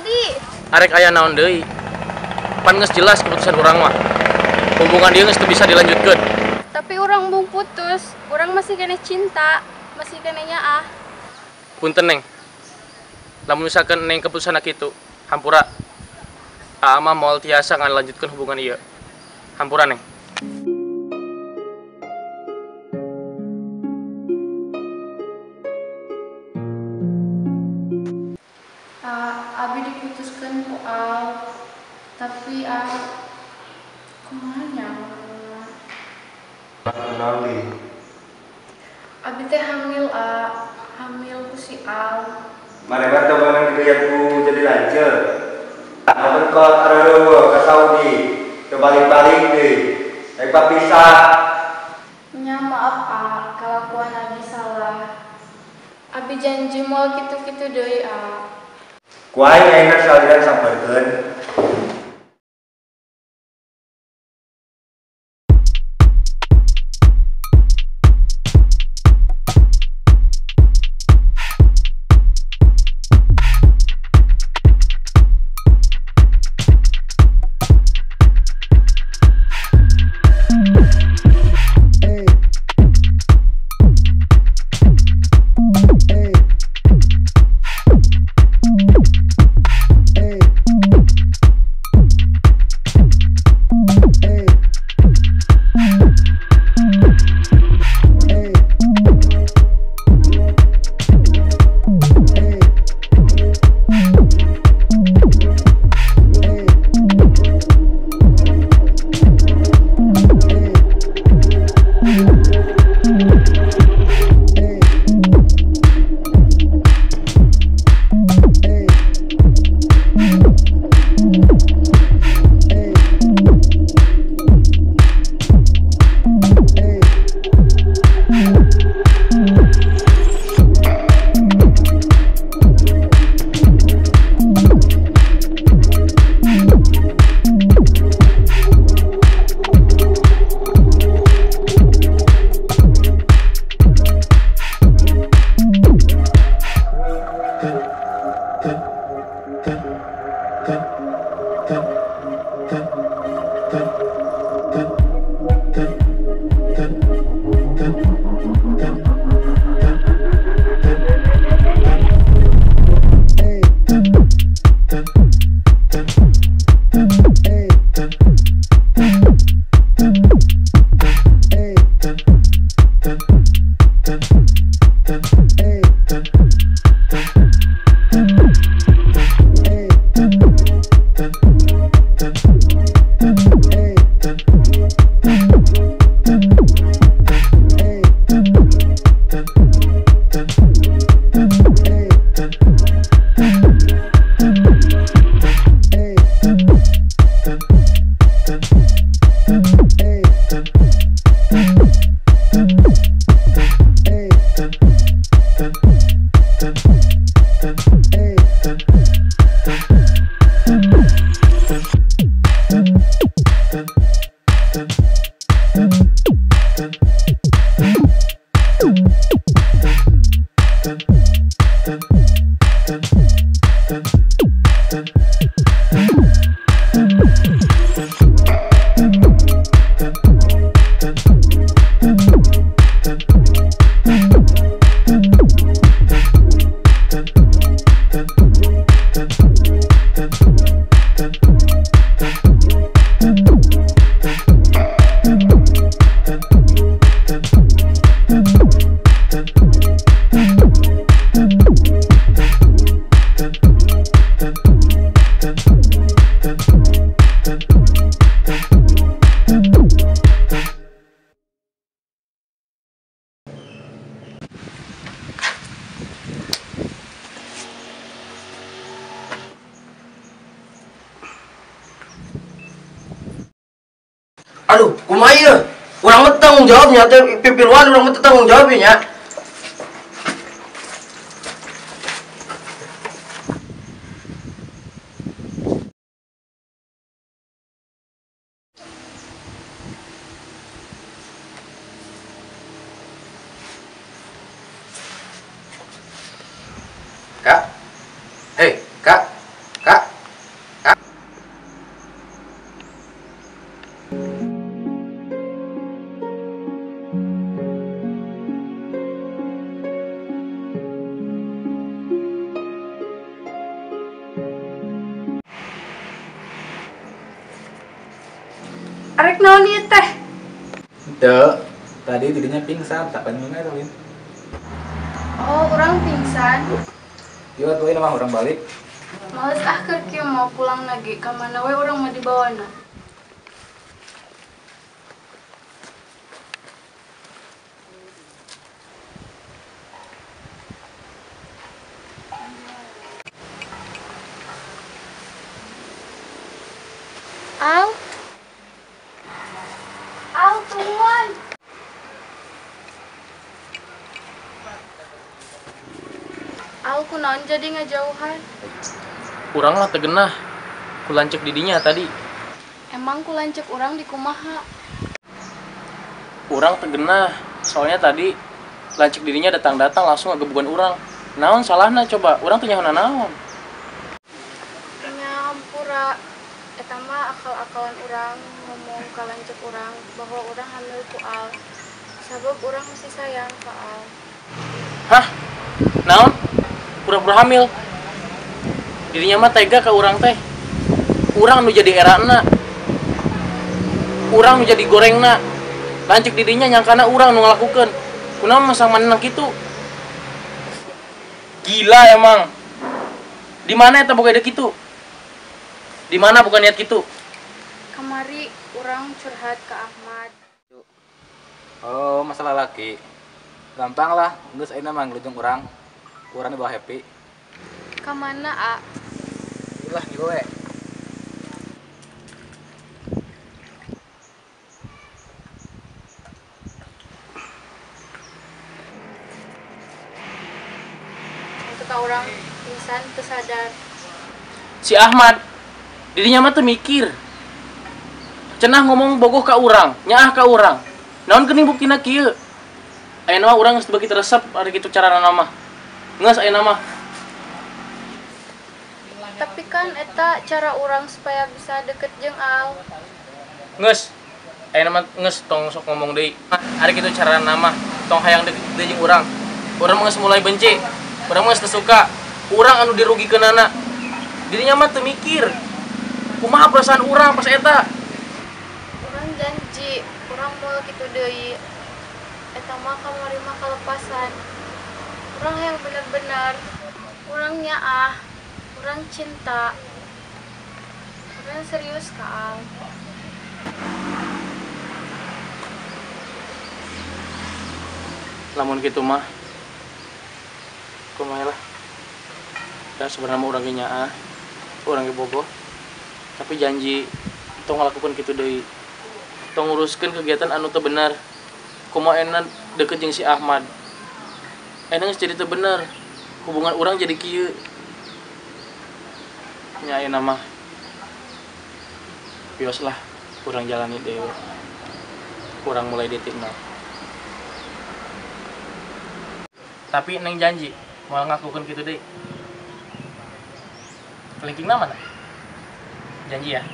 tadi? Arek aya naon deui? Pan geus jelas keputusan urang mah. Hubungan dia geus teu bisa dilanjutkeun. Tapi urang bung putus, urang masih keneh cinta, masih keneh nyaah. Punten Neng. Lamun misalkan Neng keputusan kitu, hampura. Aa mah moal tiasa ngalanjutkeun hubungan ieu. Hampura Neng. Abi diputuskan ku Al, tapi kumaha nya? Abi teh hamil hamil ku si Al. Maneh mah teu meunang dilihat ku jadi lanceuk. Amun kol areueuh ka Saudi, teu balik-balik deui. Rek papisah. Nya maaf A, kalakuan abi salah. Abi janji moal kitu-kitu deui A. Ku aing ayeuna salian sampeurkeun. Aduh, kumaha ieu? Urang mah tanggung jawab nya teh pipiluan urang mah tanggung jawab nya. Kak. Hei, Kak. Kak. Arek naon ieu teh? Henteu, tadi tidinya pingsan, tak panjangna eta Lin. Oh, urang pingsan. Yuk atuh ayeuna mah urang balik. Males ah keur kieu mau pulang lagi, ka mana we urang mah dibawana. Al. Al, tungguan. Al, kunaon jadi ngajauhan? Urang mah teu genah ku lanceuk didinya tadi. Emang ku lanceuk urang di kumaha? Urang teu genah, soalnya tadi lanceuk didinya datang-datang langsung ngagebugan urang. Naon salahna coba? Urang teu nyaho naon. Nya ampura, eta mah akal-akalan urang ngomong ka lanceuk urang bahwa urang hamil ku Al. Sabab urang masih sayang ka Al. Hah? Naon? Pura-pura hamil. Dirinya mah tega ke urang teh. Urang nu jadi erana. Urang nu jadi gorengna. Lanceuk didinya nyangkana urang nu ngalakukeun. Kunaon masang manehna kitu? Gila emang. Di mana eta boga ide kitu? Di mana bukan niat kitu? Kamari urang curhat ke Ahmad. Oh, masalah laki. Gampang lah, geus ayeuna mah ngelujung urang. Urang dibawa happy. Ka mana, A? Lah, gitu we. Untuk ka urang pingsan teu sadar. Si Ahmad dirinya mah teu mikir. Cenah ngomong bogoh ka urang, nyaah ka urang. Naon geuning buktina kieu? Ayeuna mah urang geus beuki resep ari kitu carana mah. Geus ayeuna mah. Tapi kan eta cara urang supaya bisa deket jeung Al. Geus. Ayeuna mah geus tong sok ngomong deui. Ari kitu carana mah tong hayang deket deui jeung urang. Urang mah geus mulai benci. Urang mah geus teu suka. Urang anu dirugikeunana. Dirinya mah teu mikir. Kumaha perasaan urang pas eta? Urang janji, urang moal kitu deui. Eta mah kamari mah kalepasan. Urang yang bener-bener, urang nyaah, urang cinta, urang serius ka Al. Lamun kitu mah, kumaha lah. Da sebenarnya mah urang ge nyaah, urang ge bogoh. Tapi janji tong ngalakukeun kitu deui. Tong nguruskeun kegiatan anu teu bener. Kumaha enak deket jeung si Ahmad. Ayeuna geus jadi teu bener. Hubungan urang jadi kieu. Nya ayeuna mah bios lah urang jalani deui. Urang mulai detik nol. Tapi neng janji moal ngakukeun kitu deui. Kelingkingna mana? Janji ya.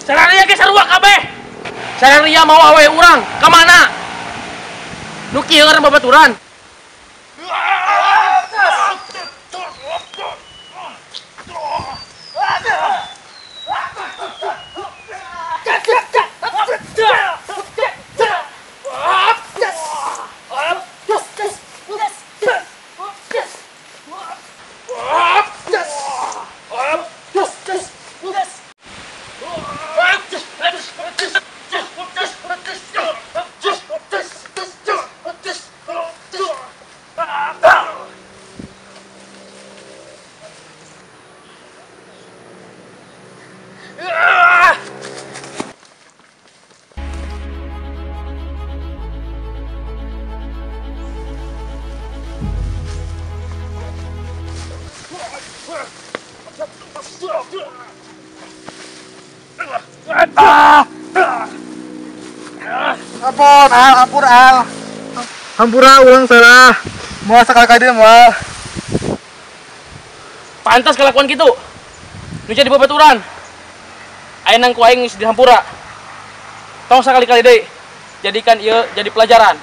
Sararia ge sarua kabeh. Sararia mau awe urang ka mana? Nu kieu ngaran babaturan. Ampun, Al, ampun, Al. Hampura urang salah. Moal sakali-kali deui moal. Pantas kelakuan gitu. Nu jadi babaturan. Ayeuna ku aing geus dihampura. Tong sakali-kali deui. Jadikan ieu jadi pelajaran.